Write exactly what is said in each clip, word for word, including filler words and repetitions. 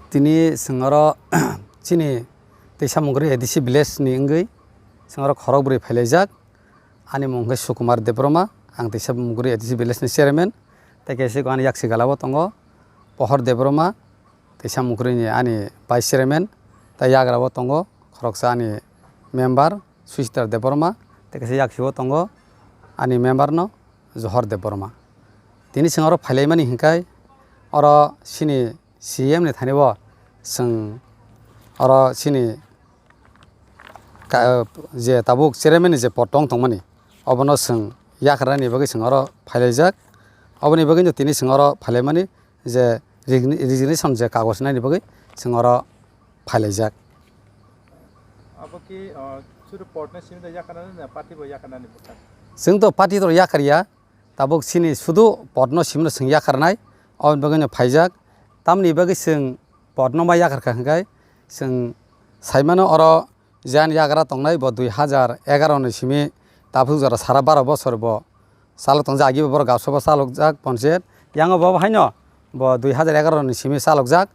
Tini chwng oro chini Teisa Mukri A D C village ni wngwi chwng oro khorok bwrwi phailaijak. Ani mung khe Sukumar Debbarma, ang Teisa Mukri A D C village ni chairman, tei kaisa ani yaksi gala o tongo Pohor Debbarma, Teisa Mukri ni ani vice chairman, tei yagra o tongo khoroksa ani member Suchitra Debbarma, tei kaisa yaksi o tongo ani member no Johor Debbarma. Tini chwng oro phailaimani hinkhai oro chini C M ni thani bo chwng oro chini ka-, je tabuk chairman ni je pod tong tongmani, obono chwng yakarnani bagwi chwng oro phailaijak. Oboni bagwino tini chwng oro phailaimani je regni-, resignation je kagoj nani bagwi chwng oro phailaijak. Abo ki, ah, sudu pod no simi da yakarnani na party bo yakarnani bwkha? Chwng to party to yakarya, tabuk chini sudu pod no simi no chwng yakarnai, oboni bagwino phaijak. Tamni bagwi chwng pod no ma yakarkha hinkhai chwng saimano oro Jan yagra tongnai bo dui hajar egaroh ni simi tabuk jora sara baro bosor bo chalo tongjak, agi bo borok gabsobo chalokjak ponchayat. Yango bo haino bo dui hajar egaroh ni simi chalokjak.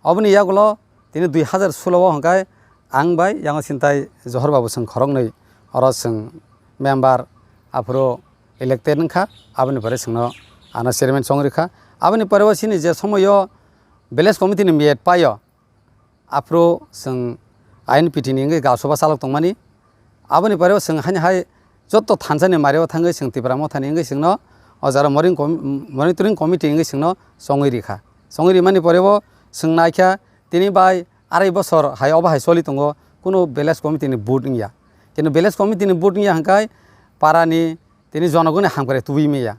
Oboni yagulo tini dui hajar solo o hwnkhai ang bai yango sintai Johor babu chwng khoroknwi oro chwng member aphuru elected wngkha. Aboni pore chwngno ano chairman chongri kha. Aboni pore o chini je somoio village committee ni miyet paio, aphuru chwng I N P T ni wngwi gabsoba chalok tongmani. Aboni pore o chwng haino hai joto thansa ni mario thangwi chwng Tipra Motha ni wngwi chwngno o jora moring com-, monitoring committee wngwi chwngno chongwi rikha. Chongwi rimani pore o chwng naikha tini bai arai bosor hai obo hai choli tongo, kunu village committee ni vote wngya. Kintu village committee ni vote wngya hwnkhai para ni tini jonogoni hamkrai tubui maya.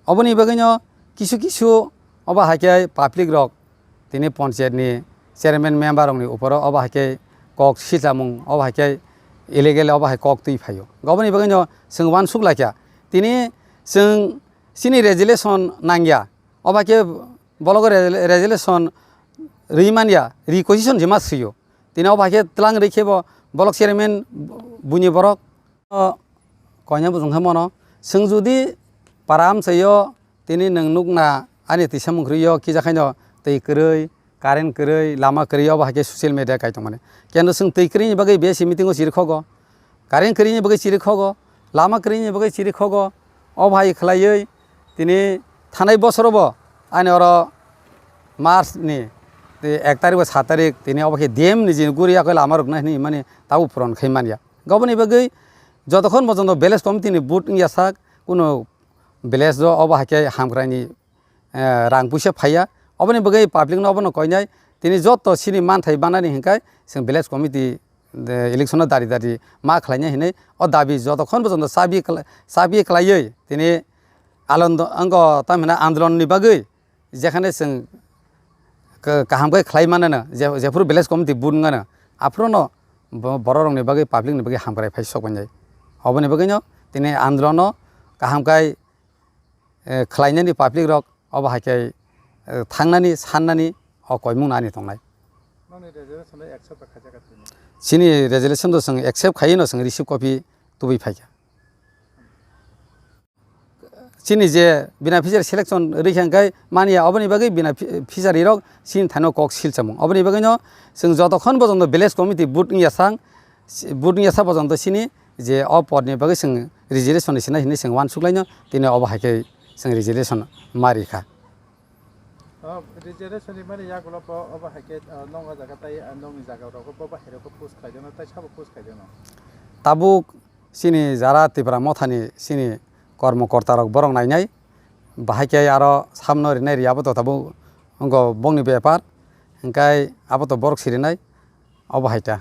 Oboni bagwino kisu kisu obo hai khe public rok tini ponchayat ni chairman member rok ni upor o obo hai khe kok silchamung, obo hai khe illegal obo hai kok twi phaio. Oboni bagwino chwng uansuk laikha tini chwng chini resolution nangya, obo hai khe bolok re-, resolution rwi manya, requisition jema swiyo. Tini obo hai khe tlang rwi khe bo bolok chairman buini borok. O koina bujong khe mono. Chwng jodi para amchaio tini nwng nukna ani tisa mung kwrwi o kisa khaino twi kwrwi, current kwrwi, lama kwrwi, obo hai khe social media kai tongmani. Kendo chwng twi kwrwini bagwi B S C meeting o chiri khogo, current kwrwini bagwi chiri khogo, lama kwrwini bagwi chiri khogo. Obo hai khlaiwi tini thanai bosoro bo ani oro March ni ek tarik ba sat tarik tini obo khe D M ni jini guri yakoi lama rwknai hinwi mani tabuk puron khai manya. Oboni bagwi jotokhon bojondo village committee ni vote wngya sak, kuno village o obo hai khe hamkraini, eh, rang puisa phaiya. Oboni bagwi public no obono koinai tini joto chini manthai banani hinkhai chwng village committee, eh, election o dari dari ma khlainai hinwi o dabi jotokhon bojondo chabi kla-, chabi klaiwi tini alon do-, ango tamhina andolon ni bagwi jekhane chwng ka-, kaham khe khlai manano, je-, jephuru village committee vote wngmano, aphuru no bo-, borok rokni bagwi, public ni bagwi hamkrai phai sok wngnai. Oboni bagwino tini andolon no kaham khai, eh, khlainani public rok obo hai khe, eh, thangnani, sannani o koimung no ani tongnai. Nokni resolution no accept khaijak tini? Chini resolution do chwng accept khaiwi no chwng receive copy tubui phaikha. Chini je beneficiary selection rikha hwnkhe manya, oboni bagwi beneficiary rok chini thani kok silchamung. Oboni bagwino chwng jotokhon bojondo village committee vote wngya sang, vote wngya sa bojondo chini je o podni bagwi chwng resolution ni sinai hinwi chwng uansuk laino, tini obo hai khe chwng resolution ma rikha. O resolution ni mani yagulo bo obo hai khe, ah, nokni jaga tai, ah, nokni jaga rogo bo bahai rok post khlai jano tai sabo post khlai jano. Tabuk chini jara Tipra Mothani chini kormo korta rok borok nainai, bahai khe aro samno rinai ri abo to tabuk wngkha bongni bepar, hwnkhe abo to borok sirinai obo hai ta.